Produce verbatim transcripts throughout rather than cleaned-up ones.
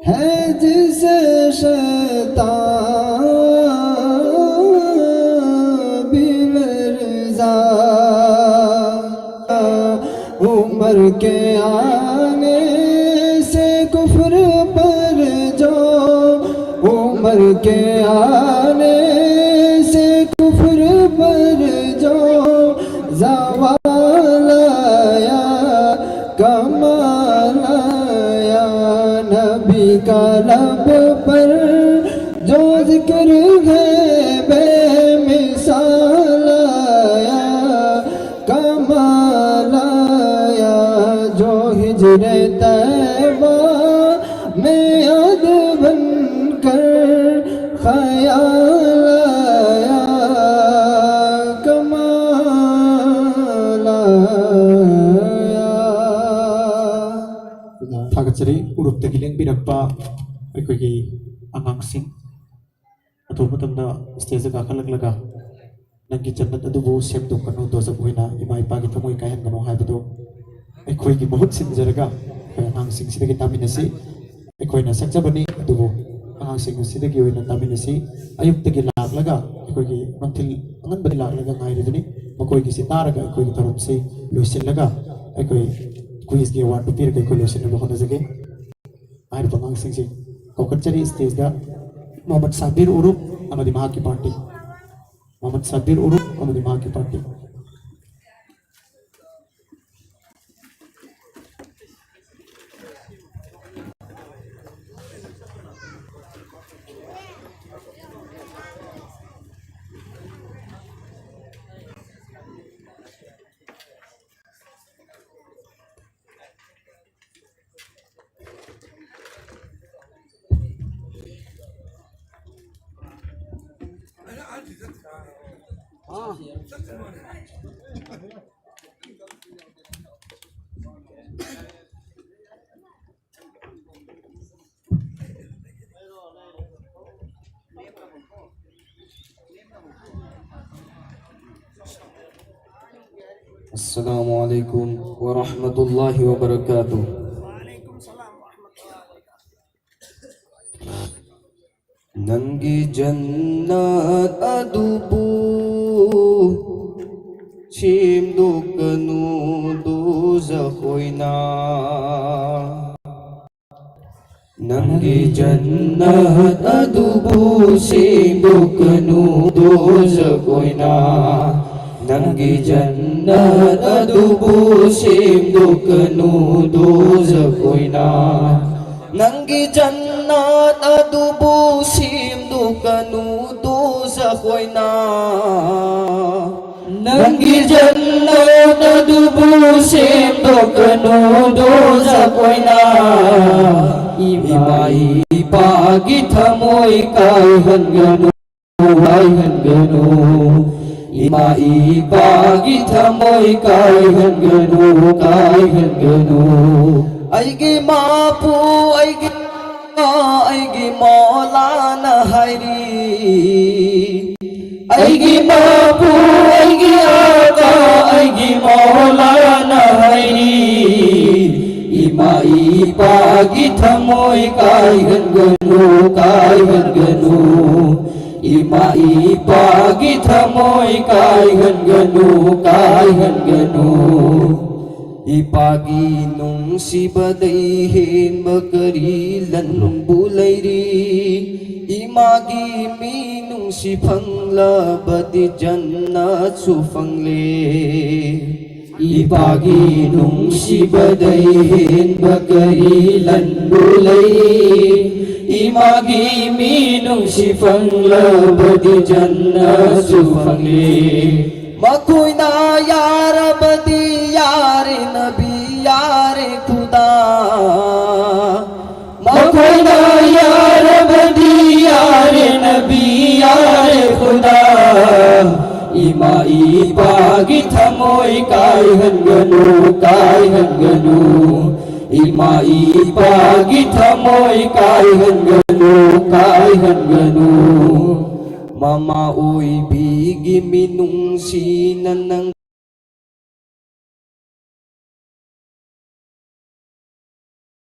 ہے جسے شیطان بھی لرزا۔ عمر کے آنے سے کفر پر جو، عمر کے آنے سے کفر پر جو زوال آیا، کمال آیا۔ نبی کا لب پر جو ذکر ہے بے مثال آیا، کمال آیا۔ جو ہجر طیبہ میں یاد بن کر خیال آیا، کمال آیا۔ ꯊꯥꯒꯠꯆꯔꯤ꯫ ꯎꯔꯨꯞꯇꯒꯤ ꯂꯦꯡꯕꯤꯔꯛꯄ ꯑꯩꯈꯣꯏꯒꯤ ꯑꯉꯥꯡꯁꯤꯡ, ꯑꯊꯨꯕ ꯃꯇꯝꯗ ꯁ꯭ꯇꯦꯖꯇ ꯀꯥꯈꯠꯂꯛꯂꯒ "ꯅꯪꯒꯤ ꯖꯟꯅꯠ ꯑꯗꯨꯕꯨ ꯁꯦꯝꯗꯣꯛꯀꯅꯨ, ꯗꯣꯖꯈ ꯑꯣꯏꯅ ꯏꯃꯥ ꯏꯄꯥꯒꯤ ꯊꯃꯣꯏ ꯀꯥꯏꯍꯟꯒꯅꯨ" ꯍꯥꯏꯕꯗꯨ ꯑꯩꯈꯣꯏꯒꯤ ꯃꯍꯨꯠ ꯁꯤꯟꯖꯔꯒ ꯑꯩꯈꯣꯏ ꯑꯉꯥꯡꯁꯤꯡꯁꯤꯗꯒꯤ ꯇꯥꯃꯤꯟꯅꯁꯤ꯫ ꯑꯩꯈꯣꯏꯅ ꯁꯛꯆꯕꯅꯤ, ꯑꯗꯨꯕꯨ ꯑꯉꯥꯡꯁꯤꯡ ꯑꯁꯤꯗꯒꯤ ꯑꯣꯏꯅ ꯇꯥꯃꯤꯟꯅꯁꯤ꯫ ꯑꯌꯨꯛꯇꯒꯤ ꯂꯥꯛꯂꯒ ꯑꯩꯈꯣꯏꯒꯤ ꯃꯟꯊꯤꯜ ꯑꯉꯟꯕꯗꯤ ꯂꯥꯛꯂꯒ ꯉꯥꯏꯔꯤꯕꯅꯤ꯫ ꯃꯈꯣꯏꯒꯤꯁꯤ ꯇꯥꯔꯒ ꯑꯩꯈꯣꯏꯒꯤ ꯊꯧꯔꯝꯁꯤ ꯂꯣꯏꯁꯤꯜꯂꯒ ꯑꯩꯈꯣꯏ ꯀ꯭ꯋꯤꯖꯀꯤ ꯑꯦꯋꯥꯔꯗ ꯄꯤꯔꯒ ꯑꯩꯈꯣꯏ ꯂꯣꯏꯁꯤꯟꯅꯕ ꯍꯣꯠꯅꯖꯒꯦ꯫ ꯍꯥꯏꯔꯤꯕ ꯑꯉꯥꯡꯁꯤꯡꯁꯤ ꯀꯧꯈꯠꯆꯔꯤ ꯁ꯭ꯇꯦꯖꯇ꯫ ꯃꯣꯍꯝꯃꯗ ꯁꯥꯕꯤꯔ ꯎꯔꯨꯞ ꯑꯃꯗꯤ ꯃꯍꯥꯛꯀꯤ ꯄꯥꯔꯇꯤ꯫ ꯃꯣꯍꯝꯃꯗ ꯁꯥꯕꯤꯔ ꯎꯔꯨꯞ ꯑꯃꯗꯤ ꯃꯍꯥꯛꯀꯤ ꯄꯥꯔꯇꯤ꯫ السلام عليكم ورحمة الله وبركاته. ꯅꯪꯒꯤ ꯖꯟꯅꯠ ꯑꯗꯨꯕꯨ ꯁꯦꯝꯗꯣꯛꯀꯅꯨ ꯗꯣꯖꯈ ꯑꯣꯏꯅ꯫ ꯅꯪꯒꯤ ꯖꯟꯅꯠ ꯑꯗꯨꯕꯨ ꯁꯦꯝꯗꯣꯛꯀꯅꯨ ꯗꯣꯖꯈ ꯑꯣꯏꯅ꯫ ꯅꯪꯒꯤ ꯖꯟꯅꯠ ꯑꯗꯨꯕꯨ ꯁꯦꯝꯗꯣꯛꯀꯅꯨ ꯗꯣꯖꯈ ꯑꯣꯏꯅ꯫ ꯅꯪꯒꯤ ꯖꯟꯅꯠ ꯑꯗꯨꯕꯨ ꯁꯦꯝꯗꯣꯛꯀꯅꯨ ꯗꯣꯖꯈ ꯑꯣꯏꯅ꯫ ꯅꯪꯒꯤ ꯖꯟꯅꯠ ꯑꯗꯨꯕꯨ ꯁꯦꯝꯗꯣꯛꯀꯅꯨ ꯗꯣꯖꯈ ꯑꯣꯏꯅ꯫ ꯏꯃꯥ ꯏꯄꯥꯒꯤ ꯊꯃꯣꯏ ꯀꯥꯏꯍꯟꯒꯅꯨ, ꯀꯥꯏꯍꯟꯒꯅꯨ꯫ ꯏꯃꯥ ꯏꯄꯥꯒꯤ ꯊꯃꯣꯏ ꯀꯥꯏꯍꯟꯒꯅꯨ, ꯀꯥꯏꯍꯟꯒꯅꯨ꯫ ꯑꯩꯒꯤ ꯃꯄꯨ, ꯑꯩꯒꯤ ꯑꯩꯒꯤ ꯃꯧꯂꯥꯅ ꯍꯥꯏꯔꯤ꯫ ꯑꯩꯒꯤ ꯃꯄꯨ, ꯑꯩꯒꯤ ꯑꯥꯀꯥ, ꯑꯩꯒꯤ ꯃꯧꯂꯥꯅ ꯍꯥꯏꯔꯤ꯫ ꯏꯃꯥ ꯏꯄꯥꯒꯤ ꯊꯃꯣꯏ ꯀꯥꯏꯍꯟꯒꯅꯨ, ꯀꯥꯏꯍꯟꯒꯅꯨ꯫ ꯏꯃꯥ ꯏꯄꯥꯒꯤ ꯊꯃꯣꯏ ꯀꯥꯏꯍꯟꯒꯅꯨ, ꯀꯥꯏꯍꯟꯒꯅꯨ꯫ ꯏꯄꯥꯒꯤ ꯅꯨꯡꯁꯤꯕꯗꯩ ꯍꯦꯟꯕ ꯀꯔꯤ ꯂꯟꯕꯨ ꯂꯩꯔꯤ? ꯏꯃꯥꯒꯤ ꯃꯤꯅꯨꯡꯁꯤ ꯐꯪꯂꯕꯗꯤ ꯖꯟꯅꯠꯁꯨ ꯐꯪꯂꯦ꯫ ꯏꯄꯥꯒꯤ ꯅꯨꯡꯁꯤꯕꯗꯩ ꯍꯦꯟꯕ ꯀꯔꯤ ꯂꯟꯕꯨ ꯂꯩꯔꯤ? ꯏꯃꯥꯒꯤ ꯃꯤꯅꯨꯡꯁꯤ ꯐꯪꯂꯕꯗꯤ ꯖꯟꯅꯠꯁꯨ ꯐꯪꯂꯦ꯫ ꯃꯈꯣꯏꯅ ꯌꯥꯔꯕꯗꯤ ꯌꯥꯔꯦ ꯅꯕꯤ ꯌꯥꯔꯦ ꯈꯨꯗꯥ꯫ ꯃꯈꯣꯏꯅ ꯌꯥꯔꯕꯗꯤ ꯌꯥꯔꯦ ꯅꯕꯤ ꯌꯥꯔꯦ ꯈꯨꯗꯥ꯫ ꯏꯃꯥ ꯏꯄꯥꯒꯤ ꯊꯃꯣꯏ ꯀꯥꯏꯍꯟꯒꯅꯨ, ꯀꯥꯏꯍꯟꯒꯅꯨ꯫ ꯏꯃꯥ ꯏꯄꯥꯒꯤ ꯊꯃꯣꯏ ꯀꯥꯏꯍꯟꯒꯅꯨ, ꯀꯥꯏꯍꯟꯒꯅꯨ꯫ ꯃꯃꯥ ꯑꯣꯏꯕꯤꯒꯤ ꯃꯤꯅꯨꯡꯁꯤꯅ ꯅꯪ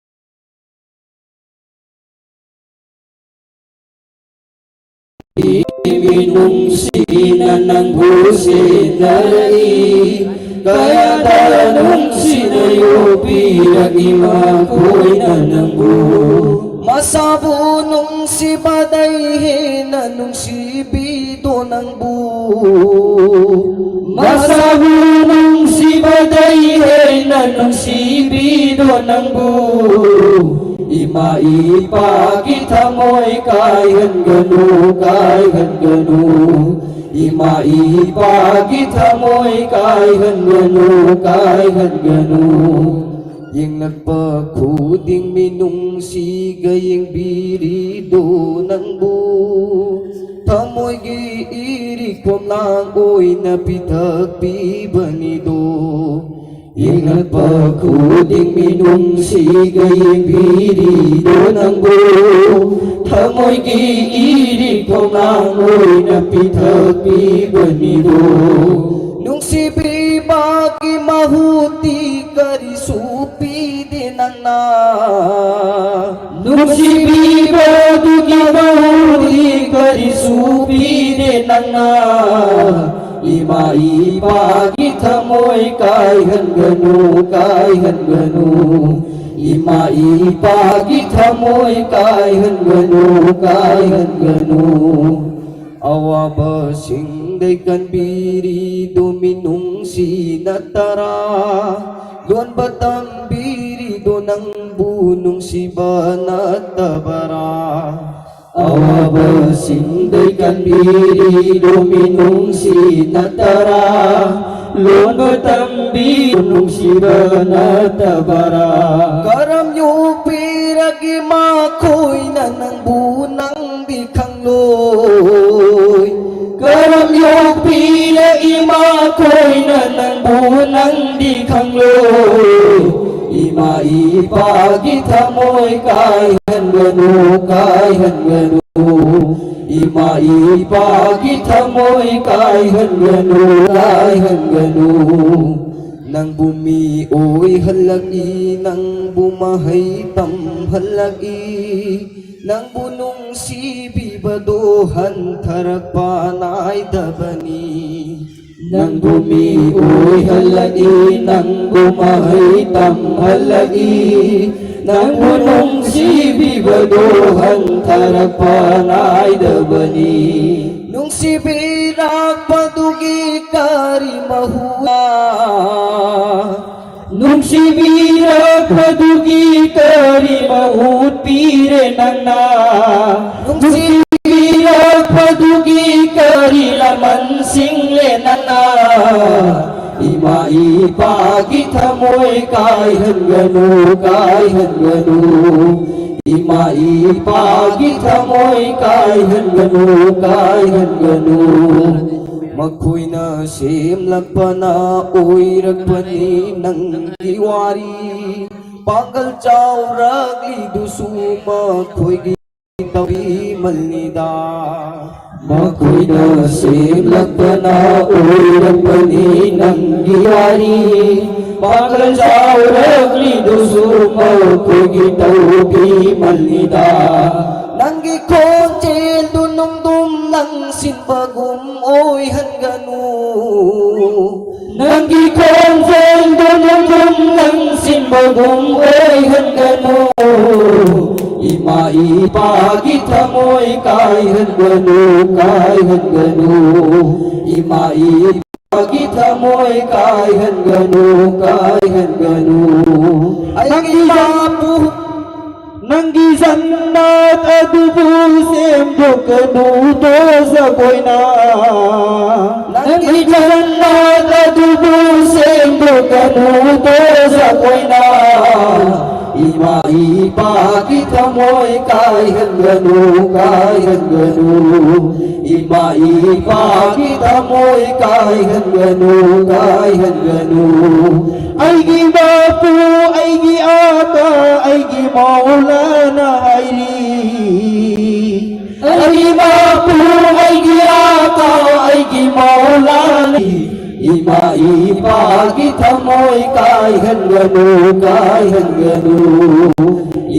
ꯃꯤꯅꯨꯡꯁꯤꯅ ꯅꯪꯕꯨ ꯁꯦꯟꯅꯔꯛꯏ꯫ ꯀꯌꯥꯗ ꯅꯨꯡꯁꯤꯅ ꯌꯣꯛꯄꯤꯔꯛꯏ ꯃꯈꯣꯏꯅ ꯅꯪꯕꯨ꯫ ꯃꯁꯥꯕꯨ ꯅꯨꯡꯁꯤꯕꯗꯩ ꯍꯦꯟꯅ ꯅꯨꯡꯁꯤꯕꯤꯗꯣ ꯅꯪꯕꯨ꯫ ꯃꯁꯥꯕꯨ ꯅꯨꯡꯁꯤꯕꯗꯩ ꯍꯦꯟꯅ ꯅꯨꯡꯁꯤꯕꯤꯗꯣ ꯅꯪꯕꯨ꯫ ꯏꯃꯥ ꯏꯄꯥꯒꯤ ꯊꯃꯣꯏ ꯀꯥꯏꯍꯟꯒꯅꯨ, ꯀꯥꯏꯍꯟꯒꯅꯨ꯫ ꯏꯃꯥ ꯏꯄꯥꯒꯤ ꯊꯃꯣꯏ ꯀꯥꯏꯍꯟꯒꯅꯨ, ꯀꯥꯏꯍꯟꯒꯅꯨ꯫ ꯌꯦꯡꯂꯛꯄ ꯈꯨꯗꯤꯡ ꯃꯤꯅꯨꯡꯁꯤꯒ ꯌꯦꯡꯕꯤꯔꯤꯗꯣ ꯅꯪꯕꯨ꯫ ꯊꯃꯣꯏꯒꯤ ꯏꯔꯤꯛꯐꯝ ꯂꯥꯡ ꯑꯣꯏꯅ ꯄꯤꯊꯛꯄꯤꯕꯅꯤꯗꯣ꯫ ꯌꯦꯡꯂꯛꯄ ꯈꯨꯗꯤꯡ ꯃꯤꯅꯨꯡꯁꯤꯒ ꯌꯦꯡꯕꯤꯔꯤꯗꯣ ꯅꯪꯕꯨ꯫ ꯊꯃꯣꯏꯒꯤ ꯏꯔꯤꯛꯐꯝ ꯂꯥꯡ ꯑꯣꯏꯅ ꯄꯤꯊꯛꯄꯤꯕꯅꯤꯗꯣ꯫ ꯅꯨꯡꯁꯤꯕꯤꯕꯒꯤ ꯃꯍꯨꯠꯇꯤ ꯀꯔꯤꯁꯨ ꯄꯤꯗꯦ ꯅꯪꯅ꯫ ꯅꯨꯡꯁꯤꯕꯤꯕꯗꯨꯒꯤ ꯃꯍꯨꯠꯇꯤ ꯀꯔꯤꯁꯨ ꯄꯤꯗꯦ ꯅꯪꯅ꯫ ꯏꯃꯥ ꯏꯄꯥꯒꯤ ꯊꯃꯣꯏ ꯀꯥꯏꯍꯟꯒꯅꯨ, ꯀꯥꯏꯍꯟꯒꯅꯨ꯫ ꯏꯃꯥ ꯏꯄꯥꯒꯤ ꯊꯃꯣꯏ ꯀꯥꯏꯍꯟꯒꯅꯨ, ꯀꯥꯏꯍꯟꯒꯅꯨ꯫ ꯑꯋꯥꯕꯁꯤꯡꯗꯩ ꯀꯟꯕꯤꯔꯤꯗꯨ ꯃꯤꯅꯨꯡꯁꯤ ꯅꯠꯇꯔꯥ? ꯂꯣꯟꯕ ꯇꯝꯕꯤꯔꯤꯗꯨ ꯅꯪꯕꯨ ꯅꯨꯡꯁꯤꯕ ꯅꯠꯇꯕꯔꯥ? ꯑꯋꯥꯕꯁꯤꯡꯗꯩ ꯀꯟꯕꯤꯔꯤꯗꯨ ꯃꯤꯅꯨꯡꯁꯤ ꯅꯠꯇꯔꯥ? ꯂꯣꯟꯕ ꯇꯝꯕꯤ ꯅꯨꯡꯁꯤꯕ ꯅꯠꯇꯕꯔꯥ? ꯀꯔꯝ ꯌꯣꯛꯄꯤꯔꯒꯦ ꯃꯈꯣꯏꯅ ꯅꯪꯕꯨ ꯅꯪꯗꯤ ꯈꯪꯂꯣꯏ? ꯀꯔꯝ ꯌꯣꯛꯄꯤꯔꯒꯦ ꯃꯈꯣꯏꯅ ꯅꯪꯕꯨ ꯅꯪꯗꯤ ꯈꯪꯂꯣꯏ? ꯏꯃꯥ ꯏꯄꯥꯒꯤ ꯊꯃꯣꯏ ꯀꯥꯏꯍꯟꯒꯅꯨ, ꯀꯥꯏꯍꯟꯒꯅꯨ꯫ ꯏꯃꯥ ꯏꯄꯥꯒꯤ ꯊꯃꯣꯏ ꯀꯥꯏꯍꯟꯒꯅꯨ, ꯀꯥꯏꯍꯟꯒꯅꯨ꯫ ꯅꯪꯕꯨ ꯃꯤ ꯑꯣꯏꯍꯜꯂꯛꯏ, ꯅꯪꯕꯨ ꯃꯍꯩ ꯇꯝꯍꯜꯂꯛꯏ, ꯅꯪꯕꯨ ꯅꯨꯡꯁꯤꯕꯤꯕꯗꯣ ꯍꯟꯊꯔꯛꯄ ꯅꯥꯏꯗꯕꯅꯤ꯫ ꯅꯪꯕꯨ ꯃꯤ ꯑꯣꯏꯍꯜꯂꯛꯏ, ꯅꯪꯕꯨ ꯃꯍꯩ ꯇꯝꯍꯜꯂꯛꯏ, ꯅꯪꯕꯨ ꯅꯨꯡꯁꯤꯕꯤꯕꯗꯣ ꯍꯟꯊꯔꯛꯄ ꯅꯥꯏꯗꯕꯅꯤ꯫ ꯅꯨꯡꯁꯤꯕꯤꯔꯛꯄꯗꯨꯒꯤ ꯀꯔꯤ ꯃꯍꯨꯠ? ꯅꯨꯡꯁꯤꯕꯤꯔꯛꯄꯗꯨꯒꯤ ꯀꯔꯤ ꯃꯍꯨꯠ ꯄꯤꯔꯦ ꯅꯪꯅ? ꯅꯨꯡꯁꯤꯕꯤꯔꯛꯄꯗꯨꯒꯤ ꯀꯔꯤ ꯂꯃꯟ ꯁꯤꯡꯂꯦ ꯅꯪꯅ? ꯏꯃꯥ ꯏꯄꯥꯒꯤ ꯊꯃꯣꯏ ꯀꯥꯏꯍꯟꯒꯅꯨ, ꯀꯥꯏꯍꯟꯒꯅꯨ꯫ ꯏꯃꯥ ꯏꯄꯥꯒꯤ ꯊꯃꯣꯏ ꯀꯥꯏꯍꯟꯒꯅꯨ, ꯀꯥꯏꯍꯟꯒꯅꯨ꯫ ꯃꯈꯣꯏꯅ ꯁꯦꯝꯂꯛꯄꯅ ꯑꯣꯏꯔꯛꯄꯅꯤ ꯅꯪꯒꯤ ꯋꯥꯔꯤ꯫ ꯄꯥꯡꯒꯜ ꯆꯥꯎꯔꯛꯂꯤꯗꯨꯁꯨ ꯃꯈꯣꯏꯒꯤ ꯇꯧꯕꯤꯃꯜꯅꯤꯗ꯫ ꯃꯈꯣꯏꯅ ꯁꯦꯝꯂꯛꯄꯅ ꯑꯣꯏꯔꯛꯄꯅꯤ ꯅꯪꯒꯤ ꯋꯥꯔꯤ꯫ ꯄꯥꯡꯒꯜ ꯆꯥꯎꯔꯛꯂꯤꯗꯨꯁꯨ ꯃꯈꯣꯏꯒꯤ ꯇꯧꯕꯤꯃꯜꯅꯤꯗ꯫ ꯅꯪꯒꯤ ꯈꯣꯟꯖꯦꯜꯗꯨ ꯅꯨꯡꯗꯨꯝ ꯂꯪꯁꯤꯟꯕꯒꯨꯝ ꯑꯣꯏꯍꯟꯒꯅꯨ꯫ ꯅꯪꯒꯤ ꯈꯣꯟꯖꯦꯜꯗꯨ ꯅꯨꯡꯗꯨꯝ ꯂꯪꯁꯤꯟꯕꯒꯨꯝ ꯑꯣꯏꯍꯟꯒꯅꯨ꯫ ꯏꯃꯥ ꯏꯄꯥꯒꯤ ꯊꯃꯣꯏ ꯀꯥꯏꯍꯟꯒꯅꯨ, ꯀꯥꯏꯍꯟꯒꯅꯨ꯫ ꯏꯃꯥ ꯏꯄꯥꯒꯤ ꯊꯃꯣꯏ ꯀꯥꯏꯍꯟꯒꯅꯨ, ꯀꯥꯏꯍꯟꯒꯅꯨ꯫ ꯑꯩꯒꯤ ꯃꯄꯨ ꯅꯪꯒꯤ ꯖꯟꯅꯠ ꯑꯗꯨꯕꯨ ꯁꯦꯝꯗꯣꯛꯀꯅꯨ ꯗꯣꯖꯈ ꯑꯣꯏꯅ꯫ ꯅꯪꯒꯤ ꯖꯟꯅꯠ ꯑꯗꯨꯕꯨ ꯁꯦꯝꯗꯣꯛꯀꯅꯨ ꯗꯣꯖꯈ ꯑꯣꯏꯅ꯫ ꯏꯃꯥ ꯏꯄꯥꯒꯤ ꯊꯃꯣꯏ ꯀꯥꯏꯍꯟꯒꯅꯨ, ꯀꯥꯏꯍꯟꯒꯅꯨ꯫ ꯏꯃꯥ ꯏꯄꯥꯒꯤ ꯊꯃꯣꯏ ꯀꯥꯏꯍꯟꯒꯅꯨ, ꯀꯥꯏꯍꯟꯒꯅꯨ꯫ ꯑꯩꯒꯤ ꯃꯄꯨ, ꯑꯩꯒꯤ ꯑꯥꯀꯥ, ꯑꯩꯒꯤ ꯃꯧꯂꯥꯅ ꯍꯥꯏꯔꯤ꯫ ꯑꯩꯒꯤ ꯃꯄꯨ, ꯑꯩꯒꯤ ꯑꯥꯀꯥ, ꯑꯩꯒꯤ ꯃꯧꯂꯥꯅ꯫ ꯏꯃꯥ ꯏꯄꯥꯒꯤ ꯊꯃꯣꯏ ꯀꯥꯏꯍꯟꯒꯅꯨ, ꯀꯥꯏꯍꯟꯒꯅꯨ,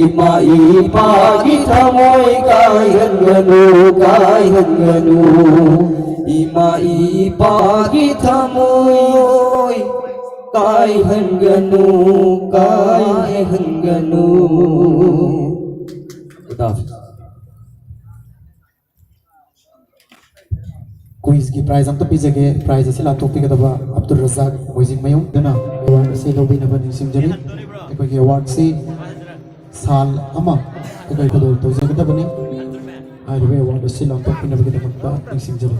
ꯏꯃꯥ ꯏꯄꯥꯒꯤ ꯊꯃꯣꯏ ꯀꯥꯏꯍꯟꯒꯅꯨ, ꯀꯥꯏꯍꯟꯒꯅꯨ, ꯏꯃꯥ ꯏꯄꯥꯒꯤ ꯊꯃꯣꯏ ꯀꯥꯏꯍꯟꯒꯅꯨ, ꯀꯥꯏꯍꯟꯒꯅꯨ꯫ ꯈꯨꯗꯥ ꯍꯥꯐꯤꯖ꯫ ꯀ꯭ꯋꯤꯖꯀꯤ ꯄ꯭ꯔꯥꯏꯖ ꯑꯝꯇ ꯄꯤꯖꯒꯦ꯫ ꯄ꯭ꯔꯥꯏꯖ ꯑꯁꯤ ꯂꯥꯟꯊꯣꯛꯄꯤꯒꯗꯕ ꯑꯕꯗꯨꯜ ꯔꯖꯥꯛ ꯃꯣꯏꯖꯤꯡꯃꯌꯨꯝ꯫ ꯑꯗꯨꯅ ꯑꯦꯋꯥꯔꯗ ꯑꯁꯤ ꯂꯧꯕꯤꯅꯕ ꯅꯤꯡꯁꯤꯡꯖꯔꯤ꯫ ꯑꯩꯈꯣꯏꯒꯤ ꯑꯦꯋꯥꯔꯗꯁꯤ ꯁꯥꯜ ꯑꯃ ꯑꯩꯈꯣꯏ ꯈꯨꯗꯣꯜ ꯇꯧꯖꯒꯗꯕꯅꯤ꯫ ꯍꯥꯏꯔꯤꯕ ꯑꯦꯋꯥꯔꯗ ꯑꯁꯤ ꯂꯥꯟꯊꯣꯛꯄꯤꯅꯕꯒꯤꯗꯃꯛꯇ ꯅꯤꯡꯁꯤꯡꯖꯔꯤ꯫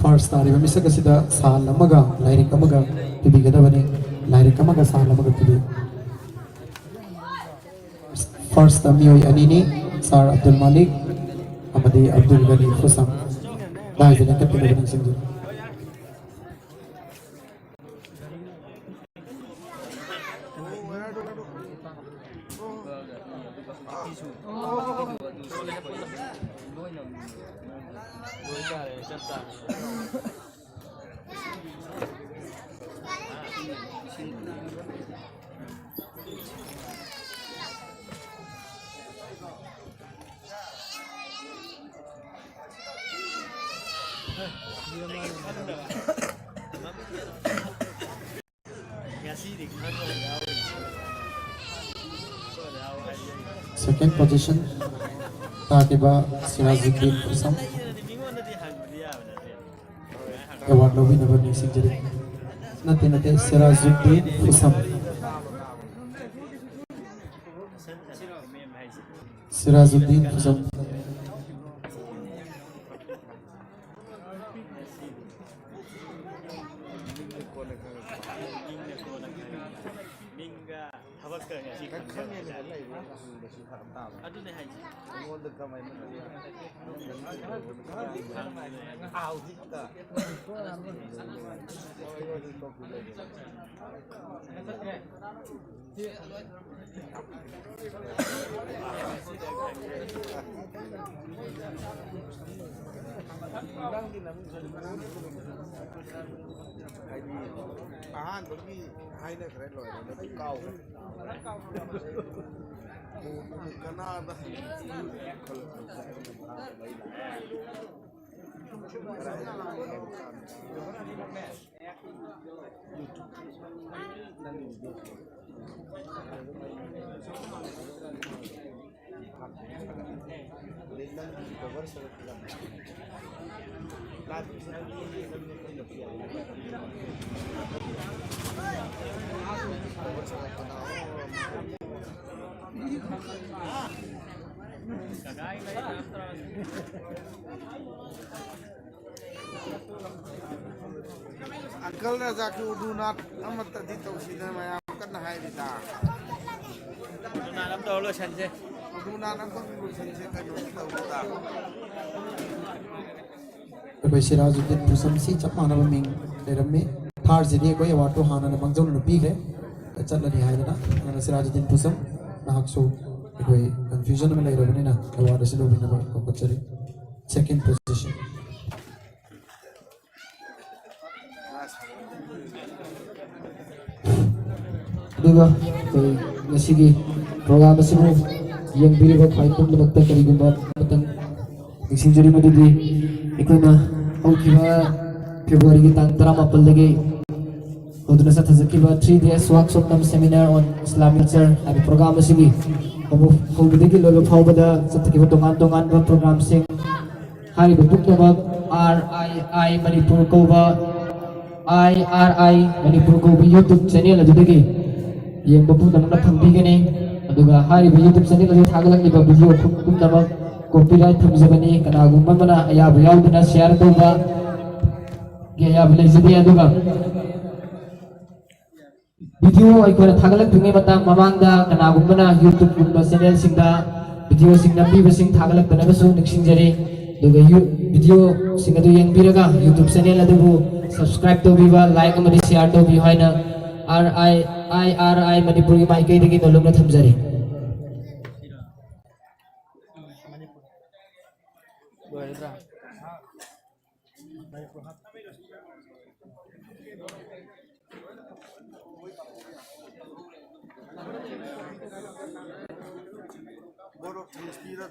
ꯐꯥꯔꯁ ꯇꯥꯔꯤꯕ ꯃꯤꯁꯛ ꯑꯁꯤꯗ ꯁꯥꯜ ꯑꯃꯒ ꯂꯥꯏꯔꯤꯛ ꯑꯃꯒ ꯄꯤꯕꯤꯒꯗꯕꯅꯤ꯫ ꯂꯥꯏꯔꯤꯛ ꯑꯃꯒ ꯁꯥꯜ ꯑꯃꯒ ꯄꯤꯕꯤꯌꯨ꯫ ꯐꯥꯔꯁꯇ ꯃꯤꯑꯣꯏ ꯑꯅꯤꯅꯤ, ꯁꯥꯔ ꯑꯕꯗꯨꯜ ꯃꯥꯂꯤꯛ ꯑꯃꯗꯤ ꯑꯕꯗꯨꯜ ꯒꯅꯤ ꯐꯨꯁꯝ꯫ ꯗꯥꯏꯁꯤꯗ ꯂꯦꯡꯈꯠꯄꯤꯅꯕ ꯅꯤꯡꯁꯤꯡꯖꯔꯤ꯫ ꯁꯦꯀꯦꯟ ꯄꯣꯖꯤꯁꯟ ꯇꯥꯈꯤꯕ ꯁꯤꯔꯥꯖꯨꯗꯤꯟ ꯈꯨꯁꯝ꯫ ꯑꯦꯋꯥꯔꯗ ꯂꯧꯕꯤꯅꯕ ꯅꯤꯡꯁꯤꯡꯖꯔꯤ꯫ ꯅꯠꯇꯦ, ꯅꯠꯇꯦ, ꯁꯤꯔꯥꯖꯨꯗꯤꯟ ꯈꯨꯁꯝ꯫ ꯁꯤꯔꯥꯖꯨꯗꯤꯟ ꯈꯨꯁꯝ꯫ ꯃꯤꯡꯒ ꯊꯕꯛꯀ ꯉꯁꯤ ꯈꯪꯅꯕ꯫ ꯑꯗꯨꯅꯦ ꯍꯥꯏꯁꯦ꯫ ꯅꯪꯒꯤ ꯅꯃꯤꯡ ꯍꯥꯏꯗꯤ ꯑꯍꯥꯟꯕꯒꯤ ꯍꯥꯏꯅꯈ꯭ꯔꯦ, ꯂꯣꯏꯔꯦ, ꯃꯗꯨ ꯀꯥꯎꯈ꯭ꯔꯦ꯫ ꯀꯅꯥꯗ? ꯑꯪꯀꯜ ꯔꯥꯖꯥꯒꯤ ꯎꯔꯗꯨ ꯅꯥꯠ ꯑꯃꯠꯇꯗꯤ ꯇꯧꯁꯤꯗꯅ ꯃꯌꯥꯝ ꯀꯟꯅ ꯍꯥꯏꯔꯤꯗ꯫ ꯎꯔꯗꯨ ꯅꯥꯠ ꯑꯃ ꯇꯧꯔ ꯂꯣꯏꯁꯟꯁꯦ꯫ ꯎꯔꯗꯨ ꯅꯥꯠ ꯑꯃꯈꯛ ꯂꯣꯏꯁꯟꯁꯦ, ꯀꯩꯅꯣꯗꯤ ꯇꯧꯕꯗ꯫ ꯑꯩꯈꯣꯏ ꯁꯤꯔꯥꯖꯨꯗꯤꯟ ꯄꯨꯁꯝꯁꯤ ꯆꯞ ꯃꯥꯟꯅꯕ ꯃꯤꯡ ꯂꯩꯔꯝꯃꯤ꯫ ꯊꯥꯔꯁꯤꯗꯤ ꯑꯩꯈꯣꯏ ꯑꯦꯋꯥꯔꯗꯇꯣ ꯍꯥꯟꯅꯅ ꯃꯥꯡꯖꯧꯅꯅ ꯄꯤꯈ꯭ꯔꯦ꯫ ꯆꯠꯂꯅꯤ ꯍꯥꯏꯗꯅ꯫ ꯑꯗꯨꯅ ꯁꯤꯔꯥꯖꯨꯗꯤꯟ ꯄꯨꯁꯝ, ꯅꯍꯥꯛꯁꯨ ꯑꯩꯈꯣꯏ ꯀꯟꯐ꯭ꯌꯨꯖꯟ ꯑꯃ ꯂꯩꯔꯕꯅꯤꯅ ꯑꯦꯋꯥꯔꯗ ꯑꯁꯤ ꯂꯧꯕꯤꯅꯕ ꯀꯧꯈꯠꯆꯔꯤ꯫ ꯁꯦꯀꯦꯟ ꯄꯣꯖꯤꯁꯟ꯫ ꯑꯗꯨꯒ ꯑꯩꯈꯣꯏ ꯉꯁꯤꯒꯤ ꯄ꯭ꯔꯣꯒ꯭ꯔꯥꯝ ꯑꯁꯤꯕꯨ ꯌꯦꯡꯕꯤꯔꯤꯕ ꯈ꯭ꯋꯥꯏ ꯄꯨꯝꯅꯃꯛꯇ ꯀꯔꯤꯒꯨꯝꯕ ꯑꯃꯇꯪ ꯅꯤꯡꯁꯤꯡꯖꯔꯤ, ꯃꯗꯨꯗꯤ ꯑꯩꯈꯣꯏꯅ ꯍꯧꯈꯤꯕ ꯐꯦꯕ꯭ꯔꯨꯋꯥꯔꯤꯒꯤ ꯇꯥꯡ ꯇꯔꯥꯃꯥꯄꯜꯗꯒꯤ ꯍꯧꯗꯨꯅ ꯆꯠꯊꯖꯈꯤꯕ three days workshop cum seminar on Islamic culture ꯍꯥꯏꯕ ꯄ꯭ꯔꯣꯒ꯭ꯔꯥꯝ ꯑꯁꯤꯒꯤ ꯍꯧꯕ-, ꯍꯧꯕꯗꯒꯤ ꯂꯣꯏꯕ ꯐꯥꯎꯕꯗ ꯆꯠꯊꯈꯤꯕ ꯇꯣꯉꯥꯟ ꯇꯣꯉꯥꯟꯕ ꯄ꯭ꯔꯣꯒ꯭ꯔꯥꯝꯁꯤꯡ, ꯍꯥꯏꯔꯤꯕ ꯄꯨꯝꯅꯃꯛ ꯑꯥꯔ ꯑꯥꯏ ꯑꯥꯏ ꯃꯅꯤꯄꯨꯔ ꯀꯧꯕ, ꯑꯥꯏ ꯑꯥꯔ ꯑꯥꯏ ꯃꯅꯤꯄꯨꯔ ꯀꯧꯕ YouTube ꯆꯦꯅꯦꯜ ꯑꯗꯨꯗꯒꯤ ꯌꯦꯡꯕ ꯄꯨꯝꯅꯃꯛꯅ ꯐꯪꯕꯤꯒꯅꯤ꯫ ꯑꯗꯨꯒ ꯍꯥꯏꯔꯤꯕ YouTube ꯆꯦꯅꯦꯜ ꯑꯗꯨ ꯊꯥꯒꯠꯂꯛꯂꯤꯕ ꯚꯤꯗꯤꯑꯣ ꯄꯨꯝꯅꯃꯛ ꯀꯣꯄꯤꯔꯥꯏꯠ ꯊꯝꯖꯕꯅꯤ꯫ ꯀꯅꯥꯒꯨꯝꯕ ꯑꯃꯅ ꯑꯌꯥꯕ ꯌꯥꯎꯗꯅ ꯁꯤꯌꯥꯔ ꯇꯧꯕꯒꯤ ꯑꯌꯥꯕ ꯂꯩꯖꯗꯦ꯫ ꯑꯗꯨꯒ ꯚꯤꯗꯤꯑꯣ ꯑꯩꯈꯣꯏꯅ ꯊꯥꯒꯠꯂꯛꯇ꯭ꯔꯤꯉꯩ ꯃꯇꯥꯡ ꯃꯃꯥꯡꯗ ꯀꯅꯥꯒꯨꯝꯕꯅ YouTubeꯀꯨꯝꯕ ꯆꯦꯅꯦꯜꯁꯤꯡꯗ ꯚꯤꯗꯤꯑꯣꯁꯤꯡ ꯅꯝꯕꯤꯕꯁꯤꯡ ꯊꯥꯒꯠꯂꯛꯇꯅꯕꯁꯨ ꯅꯤꯡꯁꯤꯡꯖꯔꯤ꯫ ꯑꯗꯨꯒ ꯌꯨ-, ꯚꯤꯗꯤꯑꯣꯁꯤꯡ ꯑꯗꯨ ꯌꯦꯡꯕꯤꯔꯒ YouTube ꯆꯦꯅꯦꯜ ꯑꯗꯨꯕꯨ subscribe ꯇꯧꯕꯤꯕ, like ꯑꯃꯗꯤ share ꯇꯧꯕꯤꯌꯨ ꯍꯥꯏꯅ ꯑꯥꯔ ꯑꯥꯏ, ꯑꯥꯏ ꯑꯥꯔ ꯑꯥꯏ ꯃꯅꯤꯄꯨꯔꯒꯤ ꯃꯥꯏꯀꯩꯗꯒꯤ ꯅꯣꯂꯨꯛꯅ ꯊꯝꯖꯔꯤ꯫ ꯂꯣꯏꯔꯗ꯭ꯔꯥ? Vote of thanks ꯄꯤꯔ